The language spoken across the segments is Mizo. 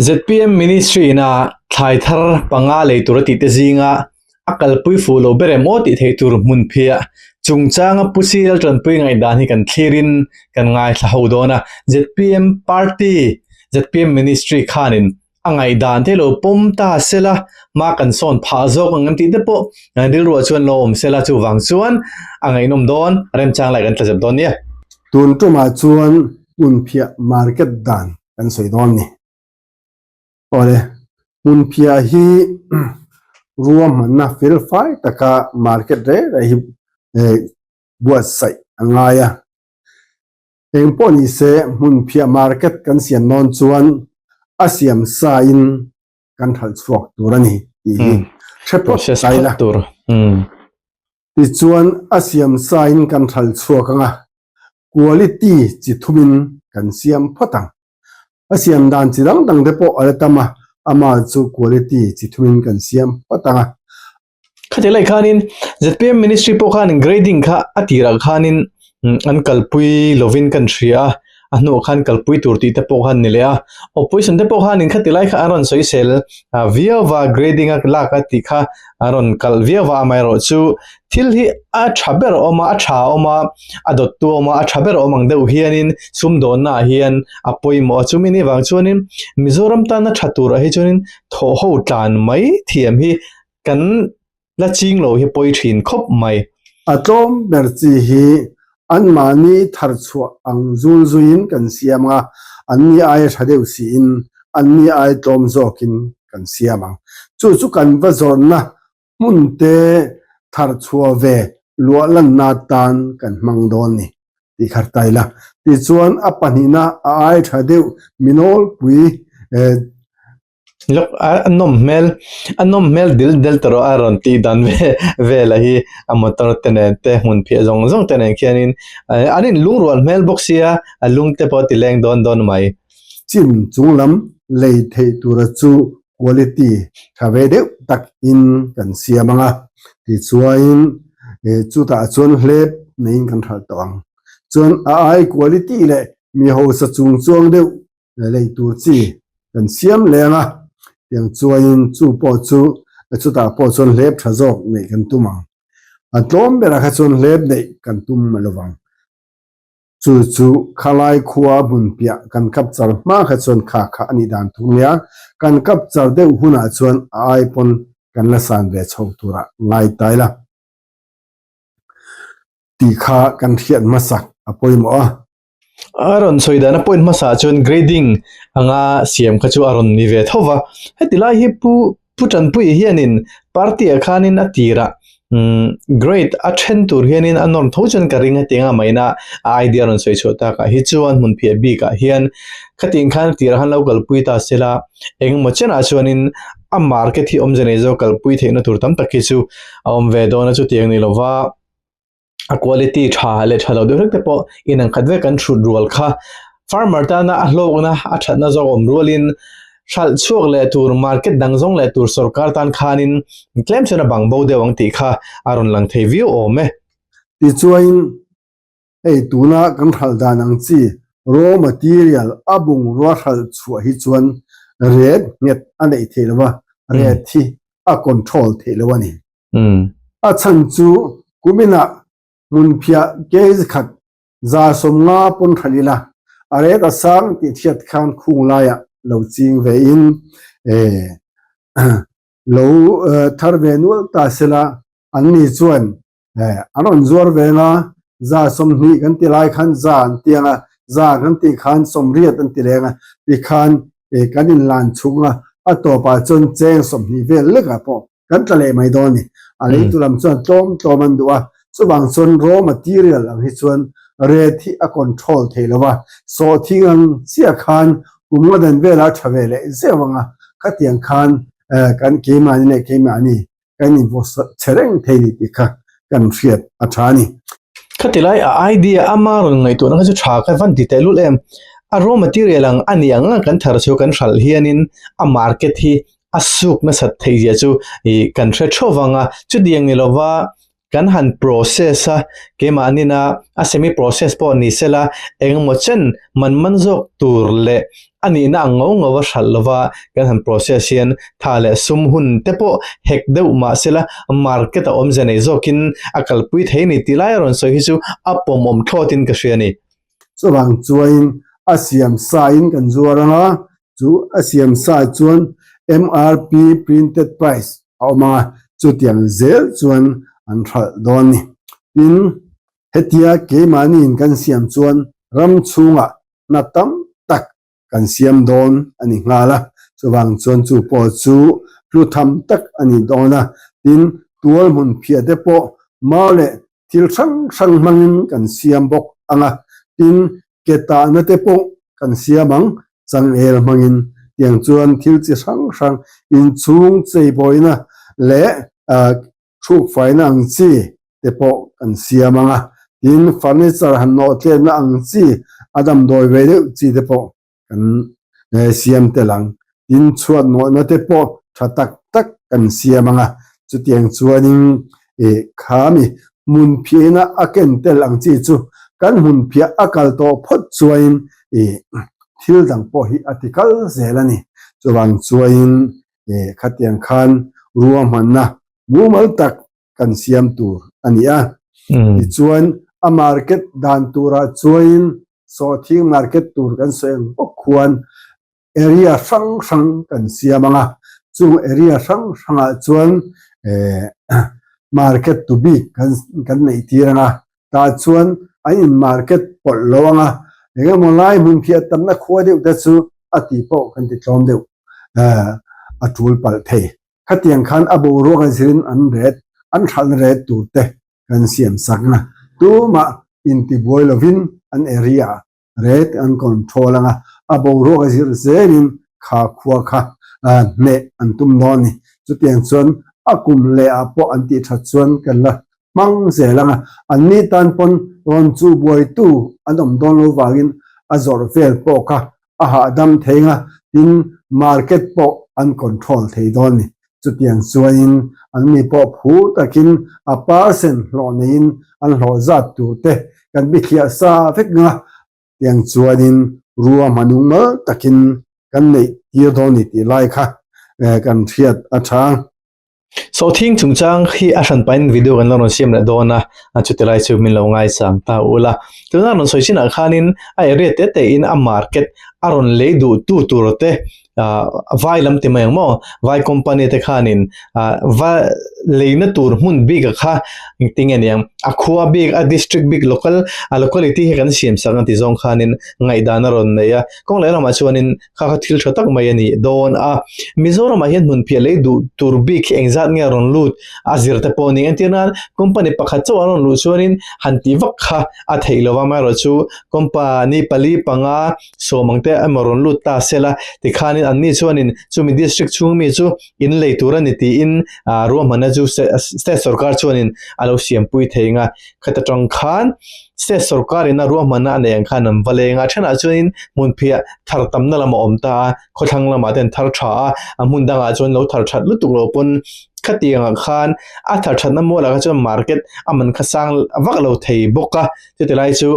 ZPM Ministry ina thlai thar panga lei tur a tih te zinga a kalpui fuh lo ber em aw tih theih tur hmun phiah chungchanga Pu Sirel Tanpui ngaihdan hi kan thlirin kan ngaithla ho dawn a. ZPM Party, ZPM Ministry khanin a ngaihdan te lo pawm ta sela hma kan sawn phah zawk ang em tih te pawh rilruah chuan lo awm sela chuvang chuan a ngaihnawm dawn remchang lai kan tla zep dawn nia. Tun tumah chuan hmunphiah market dan kan sawi dawn ni. Awle, hmunphiah hi ruahmanna fel fai taka market reng reng hi buatsaih a ngai a. Eng pawh ni se, hmunphiah market kan siam dawn chuan a siam sa in kan hralh chhuak tur a ni tih hi hre phawt ta ila. Tichuan a siam sa in kan hralh chhuak ang a, quality chi thum in kan siam phawt ang. A siam dan chi dang dang te pawh a la tam a, amah chu quality chi thum in kan siam phawt ang a. Khati lai khanin ZPM Ministry pawh khanin grading kha a tirah khanin an kalpui lovin kan hria a, a hnuah khan kalpui tur tih te pawh khan ni leh a. Opposition te pawh khanin khati lai kha an rawn sawisel viau va, grading a lak a tih kha an rawn kalh viau va, amaherawhchu thil hi a tha ber a awm a, a tha a awm a, a dawttu a awm a, a tha ber a awm ang deuh hianin sumdawnnaah hian a pawimawh a, chumi ni vang chuanin Mizoram tana tha turah hi chuanin thawhho tlan mai thiam hi kan la ching lo hi pawi thin khawp mai. A tlawm ber chi hi anmahni thar chhuah ang zul zuiin kan siam a, anni aia tha deuh siin anni aia tlawm zawkin kan siam ang. Chu chu kan va zawrhna hmun te thar chhuah ve luah lanna atan kan hmang dawn ni tih kha ta ila. Tichuan a pahnihna a aia tha deuh minawlpui Lawk a nawm hmel a nawm hmel dil del ta rawh a rawn tih dan ve vel a hi a motor te nen te hmun phiah zawng zawng te nen khianin an in lungrual hmel bawk sia a lung te pawh a ti leng dawn dawn mai. Chim chung lam lei theih tura chu quality tha ve deuh tak in kan siam ang a, tichuain chutah chuan hlep neiin kan hralh tawh ang. Chuan a ai quality leh mi hausa chung chuang deuh lei tur chi kan siam leng a, tiang chuain chu pawh chu chutah pawh chuan hlep tha zawk neih kan tum ang. A tlawm berah kha chuan hlep neih kan tum a lo vang. Chu chu khalai khua hmun piah kan kap char hma kha chuan kha kha a nih dan thung nia, kan kap char deuh hunah chuan a ai pawn kan la san ve chho turah ngai ta ila. Tih kha kan hriat hmasak a pawimawh a. A rawn sawi dan a point hmasa chuan grading anga siam kha chu a rawn ni ve tho va. Heti lai hi Pu Pu Tanpuii hianin party ah khanin a tirah umm grade a then tur hianin a nawr tho chuan ka ring a ti anga maina a idea a rawn sawi chhuah takah hi chuan hmun phiah bikah hian khatiang khan a tirah khan lo kalpui ta sela engemaw chenah chuanin a market hi awmze nei zawk kalpui theihna tur tam tak hi chu a awm ve dawn a chutiang ni lova. a quality tha leh tha lo deuh hlek te pawh in ang khat vek kan hrut rual kha farmer tana a hlawkna a thatna zawk awm rualin hralh chhuak leh tur market dang zawng leh tur sorkar tan khanin tlem chuan a bang bo deuh ang tih kha a rawn lang thei viau awm e. Tichuain hei tuna kan hralh dan ang chi raw material a bungrua hralh chhuah hi chuan rate nghet a neih theih lo va, rate hi a control theih lo a ni. A chhan chu kuminah hmunphiah kg khat 150 pawn hralh ila, a ret a sang tih hriat khan khung laiah lo ching ve in lo thar ve nual ta sela, anni chuan an rawn zuar ve ang a, 120 kan ti lai khan za an ti ang a, za kan tih khan 80 an ti leng a, tikhan kan inlan chhung a, a tawpah chuan cheng 20 vel lekah pawh kan tla leh mai dawn a ni. A leitu lam chuan tlawm tlawm an duh a, chuvang chuan raw material ang hi chuan rate hi a control thei lo va, sawhthing ang chiah khan kum nga dan velah a tha ve leh zeuh ang a, khatiang khan kan keimahni leh keimahni kan invaw chhe reng thei ni tih kha kan hriat a tha a ni. Khati lai a idea ama rawn ngaihtuahna kha chu tha ka van ti teh lul em. A raw material ang a ni ang a kan thar chu kan hralh hianin a market hi a suk nasat theih zia chu ih kan hre theuh vang a, chutiang ni lova kan han process a keimahnin a a semi process pawh ni sela engemaw chen man man zawk tur leh. A nihna ang ngau ngau a hralh lova kan han process hian tha leh sum hun te pawh hek deuh mah sela market a awmze nei zawkin a kalpui thei a ni tih lai a rawn sawi hi chu a pawmawm thlawtin ka hria a ni. Chuvang chuain a siam sain kan zuar ang a, chu a siam sa chuan MRP printed price a awm ang a, chutiang zel chuan an hralh dawn a ni. Tin, hetia keimahniin kan siam chuan ram chhungah hna tam tak kan siam dawn a ni nghal a, chuvang chuan chu pawh chu hlu tham tak a ni dawn a, tin tual hmun phiah te pawh mau leh thil hrang hrang hmangin kan siam bawk ang a, tin ke tahna te pawh kan siam ang changel hmangin, tiang chuan thil chi hrang hrang inchhung cheibawina leh Hrukfaina ang chi te pawh kan siam ang a, tin furniture han nawh tletna ang chi a damdawi ve deuh chi te pawh kan siam tel ang. Tin chhuat nawhna te pawh tha tak tak kan siam ang a, chutiang chuanin ih khami hmunphiahina a ken tel ang chi chu kan hmunphiah a kal tawh phawt chuanin ih thil dang pawh hi a ti kal zel a ni. Chuvang chuanin Eh, khatiang khan ruahmanna mumal tak kan siam tur a ni a. Tichuan, a market dan turah chuain sawhthing market tur kan sawi ang bawk khuan area hrang hrang kan siam ang a. Chung area hrang hrangah chuan eh, market tu bik kan kan neih tir ang a. Tah chuan an in market pawlh lo ang a. Engemaw lai hmun phiah tamna khua deuh te chu a ti pawh kan ti tlawm deuh. a tul palh thei. Khatiang khan a boruak a zirin an ret, an hralhna ret tur te kan siam sak a, tumah intibuai lovin an area ret an control ang a, a boruak a zir zelin kha khua kha hneh an tum dawn a ni. Chutiang chuan a kum leh ah pawh an tih that chuan kan la hmang zel ang a, anni tan pawn rawn chuhbuaitu an awm dawn lo vangin a zawrh vel pawh kha a hahdam thei nga, tin market pawh an control thei dawn ni. Chutiang chuanin anni pawh phur takin a percent hlawh neiin an hlawh zat tur te kan bithliah sa vek nga, tiang chuanin ruahmanung mal takin kan neih tir dawn ni tih lai kha kan hriat a tha. Sawhthing chungchang hi a hran pahin video kan lo rawn siam leh dawn a, chuti lai chu min lo ngaisang ta ul a. Tuna rawn sawi chinah khanin a area te te in a market a rawn lei duh tu tur te ah vai lam ti mai ang maw vai company te khanin ah va leina tur hmun bik a kha engtin nge niang a khua bik a district bik local a locality hi kan siam sak ang ti zawng khanin ngaihdan a rawn nei a kawng leh lamah chuanin Kha kha thil tha tak mai a ni dawn a. Mizoramah hian hmunphiah lei duh tur bik hi engzat nge a rawn lut a zir te pawh a ni. Entir nan company pakhat chauh a rawn luh chuanin han tih vak kha a theih lo va, amaherawhchu company pali panga sawm ang te emaw rawn lut ta se la tikhanin anni chuanin chumi district chhung mi chu in lei tur a ni tiin ruahmanna chu state sorkar chuanin a lo siampui thei ang a. Khata tang khan State sorkarin a ruahmanna a nei ang khan an va leng a, thenah chuanin hmunphiah thar tamna lam a awm ta a, khawthlang lamah te an thar tha a, a hmun dangah chuan lo thar that lutuk lo pawn khatiangah khan a thar thatna mualah kha chuan market a man kha sang vak lo thei bawk a, chuti lai chu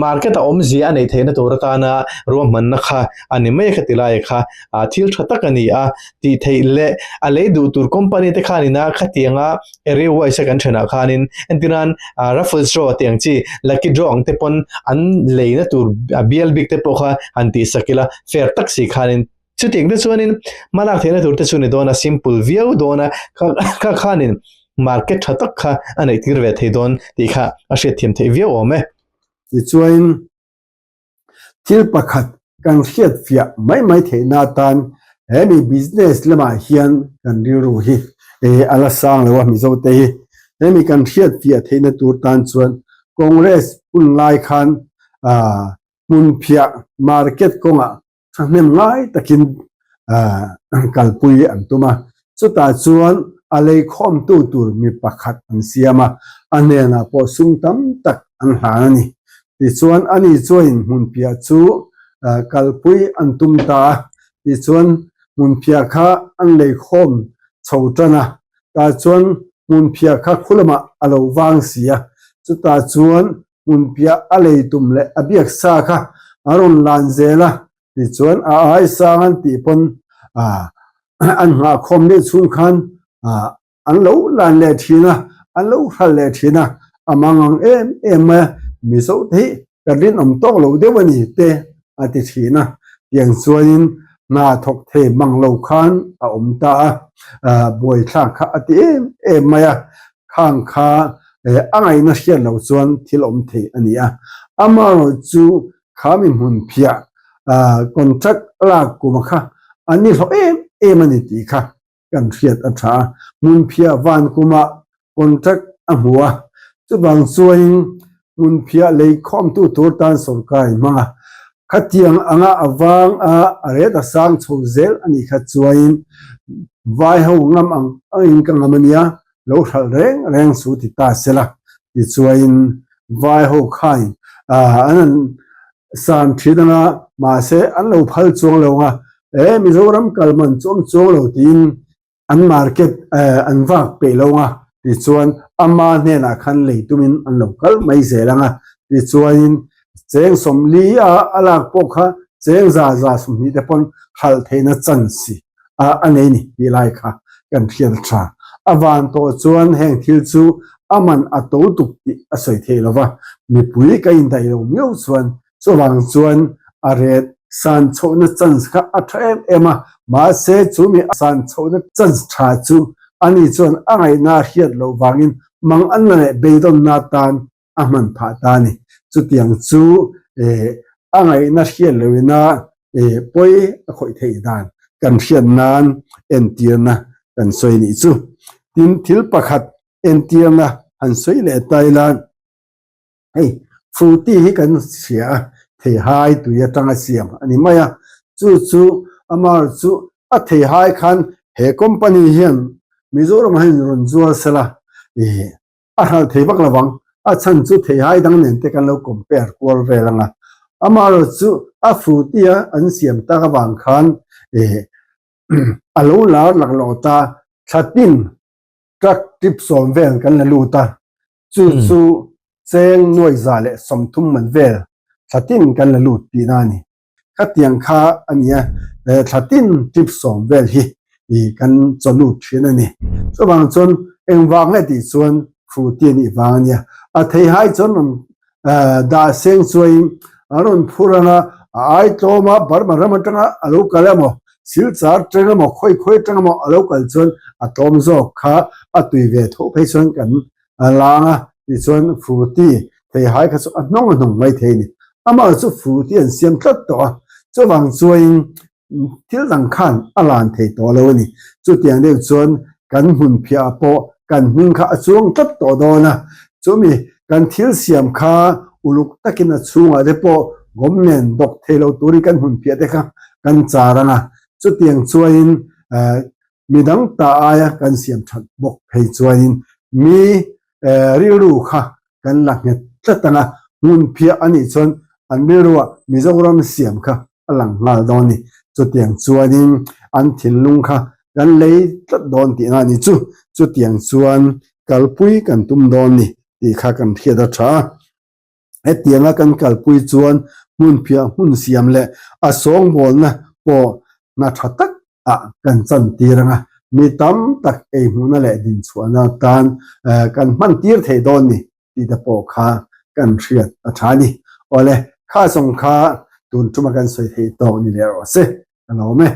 market a awmzia a neih theihna tur atana ruahmanna kha a ni mai a khati lai kha ah thil tha tak a ni a, tih theih leh a lei duh tur company te khanina khatianga area wise a kan thenah khanin entirnan ah raffles draw tih ang chi lucky draw ang te pawn an leina tur a bial bik te pawh kha han tih sak ila fair tak si khanin chutiang te chuanin hmalak theihna tur te chu ni dawn a simple viau dawn a kha kha khanin market tha tak kha a neih tir ve thei dawn tih kha a hriatthiam theih viau awm e. Tichuain Thil pakhat kan hriat fiah mai mai theihna atan he mi business lamah hian kan rilru hi a la sang lo a Mizote hi. He mi kan hriat fiah theihna tur tan chuan Congress hun lai khan hmunphiah market kawngah thahnem ngai takin kalpui an tum a. Chutah chuan a leikhawmtu tur mi pakhat an siam a, a hnenah pawh sum tam tak an hlan a ni. Tichuan ani chuain hmunphiah chu kalpui an tum ta a, tichuan hmunphiah kha an leikhawm chho tan a, tah chuan hmunphiah kha khulamah a lo vang si a, chutah chuan hmunphiah a lei tum leh a biaksa kha a rawn lan zel a. Tichuan a ai sang an tih pawn an nghahkhawm deuh chhung khan an lo lan leh thin a, an lo hral leh thin a, a mangang em em mai a, Mizo te hi ka rinawm tawk lo deuh a ni te a ti thin a, tiang chuanin hna thawk thei mang lo khan a awm ta a, buaithlak kha a ti em em mai a, khang kha a ngaihna hriat loh chuan thil awm thei a ni a, amaherawh chu kha mi hmun phiah contract lak kuma kha an ni hlawh em em a ni tih kha kan hriat a tha a, hmunphiah van kumah contract a hmu a, chuvang chuanin hmunphiah lei khawmtu tur tan sorkar in hmang a, khatiang anga a vang a a ret a sang chho zel a nih kha chuanin vai ho ngam ang angin ka ngam a nia, lo hralh reng reng chu ti ta sela tichuain vai ho khain an han san thin anga mahse an lo phal chuang lo anga e Mizoram kal man chu awm chuang lo tiin an market an vak peih lo anga tichuan ama hnenah khan lei tumin an lo kal mai zel anga tichuain cheng sawmli a a lak pawh kha cheng za za 20 te pawn hralh theihna chance a nei ni tih lai kha kan hriat a tha. A van tawh chuan heng thil chu a man a to tuk tih a sawi theih lo va, mipui ka indaih lo miau chuan chuvang chuan a ret san chhohna chance kha a tha em em a, mahse chu mi san chhohna chance tha chu ani chuan a ngaihna a hriat loh vangin mang anna leh beidawnna tan a hman phah ta a ni. Chutiang chu a ngaihna hriat loina pawi a khawih theih dan kan hriat nan entirna kan sawi nih chu. Tin, thil pakhat entirna han sawi leh ta ila, hei Frooti hi kan hria a, theihai tui atanga siam a ni mai a, chu chu amah chu a theihai khan he company hian Mizoram ah hian rawn zual sela, A hralh thei vak lovang, a chhan chu theihai dang nen te kan lo compare kual vel ang a. Amaherawh chu a fruity a an siam tak avang khan eh a lo lar laklawh ta, thla tin truck trip 10 vel kan la lut a, chu chu cheng nuai 130 man vel thla tin kan la lut tihna a ni. Khatiang kha a nia, thla tin trip 10 vel hi kan chaw lut thin a ni. Chuvang chuan engvang nge tih chuan Fruity a nih vang a nia. A theihai chuan rawn dah seng chuaiin a rawn phur ang a, a ai tlawm a, Burma ram atanga a lo kal emaw, Silchar teng emaw, khawi khawi atang emaw a lo kal chuan a tlawm zawk kha a tui ve tho phei chuan kan A lang a tichuan Fruity theihai kha chu a hnawng a hnawng mai thei a ni. Amah chu Fruity an siam tlat tawh a, chuvang chuain thil dang khan a lan thei tawh lo a ni. Chutiang deuh chuan kan hmun phiah ah pawh kan hming kha a chuang tlat tawh dawn a, chumi kan thil siam kha uluk takin a chhungah te pawh gawm nen dawk thei lo turin kan hmun phiah te kha kan char ang a, chutiang chuain Midang ta aia kan siam that bawk phei chuanin mi rilru kha kan la nghet tlat ang a, hmun phiah a nih chuan an rilruah Mizoram siam kha a lang nghal dawn a ni. Chutiang chuanin an thinlung kha kan lei tlat dawn tihna a ni chu. Chutiang chuan kalpui kan tum dawn ni tih kha kan hriat a tha a. Hetianga kan kalpui chuan hmunphiah hmun siam leh a sawngbawlna pawh hna tha tak ah kan chan tir ang a, mi tam tak ei hmuhna leh dinchhuahna tan kan hman tir thei dawn ni tih te pawh kha kan hriat a tha a ni. Awle, kha zawng kha tun tuma kan sawi theih tawk ni leh rawh se, ka lawm e.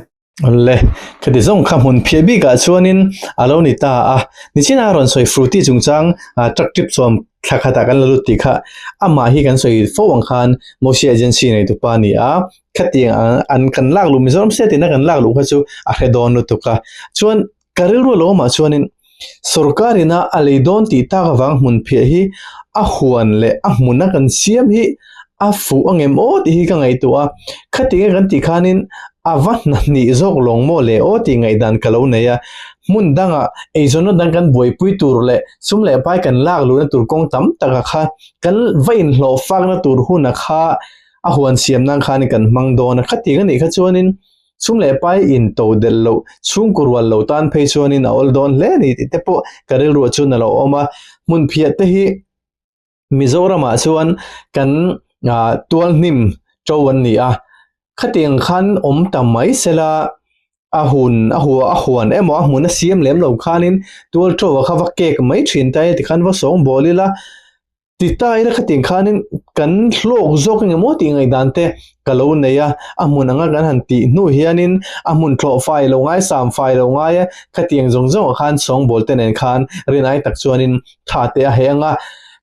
Le, khati zawng kha hmun phiah bikah chuanin a lo ni ta a. Nichina rawn sawi Fruity chungchang truck trip chuan thla khatah kan la lut tih kha amah hi kan sawi fo ang khan Mosia Agency neitupa a ni a. Khatiang an kan lak luh Mizoram state ina kan lak luh kha chu a hre dawn lutuk a. Chuan ka rilru lo awmah chuanin sorkar ina a lei dawn tih tak avang hmun phiah hi a huan leh a hmuna kan siam hi a fuh angem aw tih hi ka ngaihtuah a, khatinge kan tih khanin a va hnahnih zawk lawng maw le aw tih ngaihdan ka lo nei a, hmun dangah eizawnna dang kan buaipui tur leh sum leh pai kan lak luhna tur kawng tam taka kha kan va inhlawh fakna tur huna kha a huan siam nan khanin kan hmang dawn a, khating anih kha chuanin sum leh pai in to delh loh chhungkaw rual lo tan phei chuanin a awl dawn hle a ni tih te pawh ka rilruah chuan a lo awm a, hmun phiah te hi Mizoramah chuan kan tualhnim to an ni a. Khatiang khan awm ta mai sela a hun a hua a huan emaw a hmun a siam lem lo khanin tual ṭo a kha va kek mai ṭhin ta e tikhan va sawng bawl ila ti ta ila khatiang khanin kan hlawk zawk engemaw tih ngaihdan te ka lo nei a, a hmun anga kan han tih hnu hianin a hmun thlawh fai lo ngai sam fai lo ngai a khatiang zawng zawngah khan sawngbawl te nen khan rinai tak chuanin tha te a heng a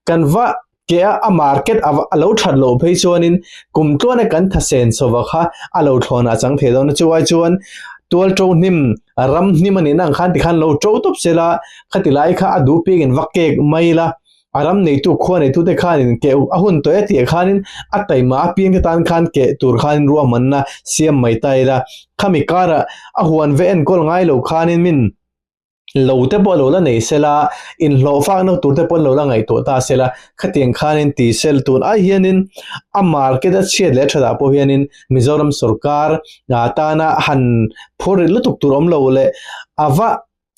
kan va Ke a a market a a lo that loh phei chuanin kum tluana kan thasen chhova kha a lo thlawn a chang thei dawn a chuai chuan tual to hnim ram hnim a nihna ang khan tikhan lo to tawp sela khati lai kha a duh piangin va kek mai ila a ram neitu khua neitu te khanin keh a hun tawh e tih ah khanin a taima apiang te tan khan keh tur khanin ruahmanna siam mai ta ila khami karah a huan ve enkawl ngai lo khanin min Lo te pawh lo la nei sela, inhlawh fakna tur te pawh an lo la ngaihtuah ta sela, khatiang khanin ti sel tun ai hianin a market a chhiat leh a thatah pawh hianin Mizoram sorkar tana han phur rih lutuk tur awm lo leh a va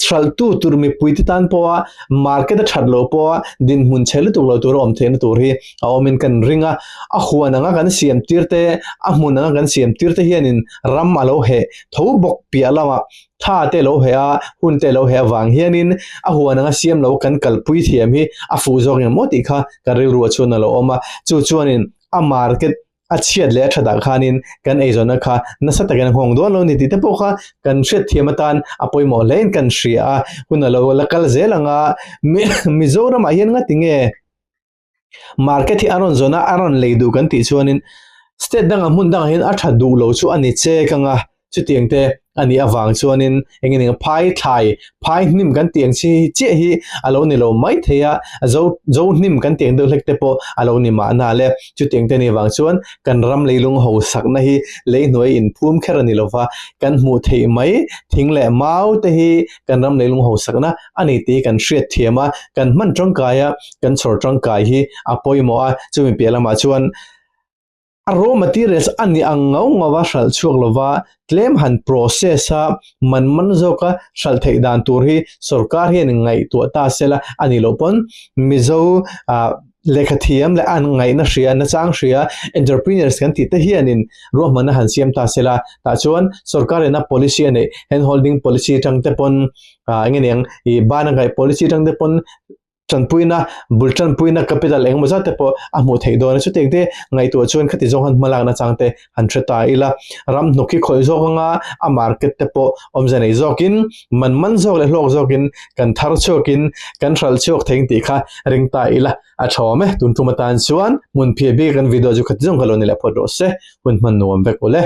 hralhtu tur mipui te tan pawha market a that loh pawha dinhmun chhe lutuk lo tur a awm theihna tur hi a awmin kan ring a, a huan anga kan siam tir te, a hmun anga kan siam tir te hianin ram a lo heh tho bawk piah lamah Tha te lo heh a, hun te lo heh avang hianin a huan anga siam lo kan kalpui thiam hi a fuh zawk eng maw tih kha ka rilru ah chuan a lo awm a. Chu chuanin a market a chhiat leh a thatah khanin kan eizawnna kha nasa takin a nghawng dawn lo ni tih te pawh kha kan hriat thiam atan a pawimawh hlein kan hria a. Hun a lo la kal zel ang a, Mizoramah hian ngati nge Market hi a rawn zawn a, a rawn lei duh kan tih chuanin state dangah hmun dangah hian a tha duh lo chu a ni chek ang a, chutiang te a nih avang chuanin eng eng phai thlai phai hnim kan tih ang chi chiah hi a lo ni lo mai thei a, zo zo hnim kan tih ang deuh hlek te pawh a lo ni mahna le, chutiang te a nih avang chuan kan ram leilung hausakna hi leihnuai inphum kher a ni lo va, kan hmuh theih mai thing leh mau te hi kan ram leilung hausakna a ni tih kan hriat thiam a, kan hman tangkai a, kan chhawr tangkai hi a pawimawh a, chumi piah lamah chuan a raw materials a ni ang ngau ngau a hralh chhuak lova tlem han process a man man zawka hralh theih dan tur hi sorkar hian ngaihtuah ta sela a nih loh pawn Mizo ah lehkha thiam leh an ngaihna hria nachang hria entrepreneurs kan tih te hianin ruahmanna han siam ta sela tah chuan sorkar ina policy a neih hand holding policy atang te pawn ah eng nge niang ih ban a ngaih policy atang te pawn tanpuina bul tanpuina capital engemaw zat te pawh a hmuh theih dawn a chutiang te ngaihtuah chuan khati zawng han hmalakna chang te han hre ta ila ram hnuk hi khawih zawk anga a market te pawh awmze nei zawkin man man zawk leh hlawk zawkin kan thar chhuakin kan hralh chhuak thei ang tih kha ring ta ila a tha awm e tun tum atan chuan hmun phiah bik kan video chu khati zawng kha lo ni leh phawt rawh se hun hman nuam vek ule.